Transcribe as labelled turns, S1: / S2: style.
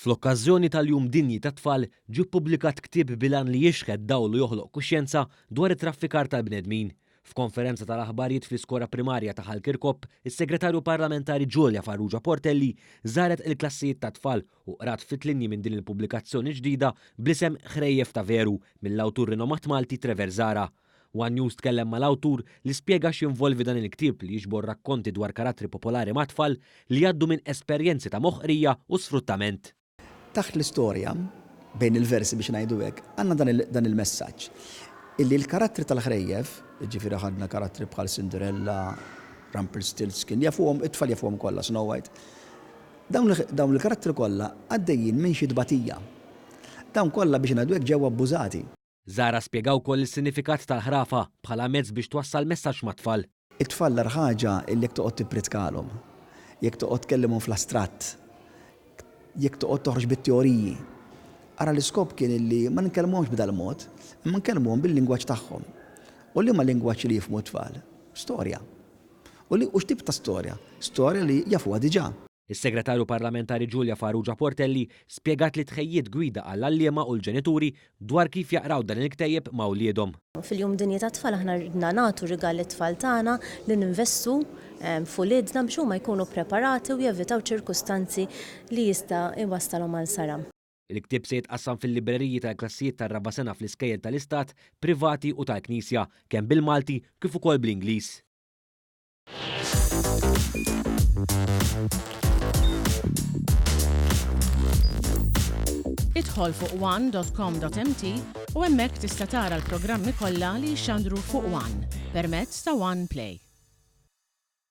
S1: Fl-okkażjoni tal-Jum Dinji tat-Tfal ġie ppubblikat ktieb bil-għan li jixħet dawl u joħloq kuxjenza dwar it-traffikar tal-bnedmin. F'konferenza tal-aħbarijiet fl-iskola primarja ta' Ħal Kirkop, is-Segretarju Parlamentari Julia Farrugia Portelli żaret il-klassijiet tat-tfal u qrat ftit linji minn din il-pubblikazzjoni ġdida bl-isem Ħrejjef ta' Veru mill-awtur rinomat Malti Trevor Zahra. One News tkellem mal-awtur li spjega x'jinvolvi dan il-ktieb li jiġbor rakkonti dwar karattri popolari mat-tfal li jgħaddu minn esperjenzi ta' moħqrija u sfruttament.
S2: Taħt l-istorja, bejn il-versi biex ngħidu hekk, għandna dan il-messaġġ, illi l-karattri tal-ħrejjef, jiġifieri ħadna karattri bħal Cinderella, Rumpelstiltskin, jafuhom, it-tfal jafuhom kollha, Snow White, dawn il-karattri kollha għaddejjin minn xi tbatija. Dawn kollha biex ngħidu hekk ġew abbużati.
S1: Zahra spjega wkoll is-sinifikat tal-ħrafa bħala mezz biex twassal messaġġ mat-tfal.
S2: It-tfal l-agħar ħaġa illi jekk toqgħod tippritkalhom, jekk toqgħod tkellimhom fl-astratt, jekk toqgħod toħroġ bit-teoriji. Ara l-iskop kien illi ma nkellmuhomx b'dal-mod, imma nkellmuhom bil-lingwaġġ tagħhom. U liema lingwaġġ li jifhmu t-tfal? Storja. U li u x'tip ta' storja? Storja li jafuha diġà.
S1: Is-Segretarju Parlamentari Julia Farrugia Portelli spjegat li tħejjiet gwida għall-għalliema u l-ġenituri dwar kif jaqraw dan il-ktejjeb ma' wliedhom.
S3: Fil-Jum Dinji tat-Tfal aħna ridna nagħtu rigal lit-tfal tagħna li ninvestu f'uliedna biex huma jkunu ppreparati u jevitaw ċirkustanzi li jista' jwassalhom għal saram.
S1: Il-ktieb se jitqassam fil-libreriji tal-klassijiet tar-raba' sena fl-iskejjel tal-Istat, privati u tal-Knisja, kemm bil-Malti kif ukoll bl-Ingliż.
S4: Idħol fuq one.com.mt u hemmhekk tista' tara l-programmi kollha li jixxandru fuq One permezz ta' One Play.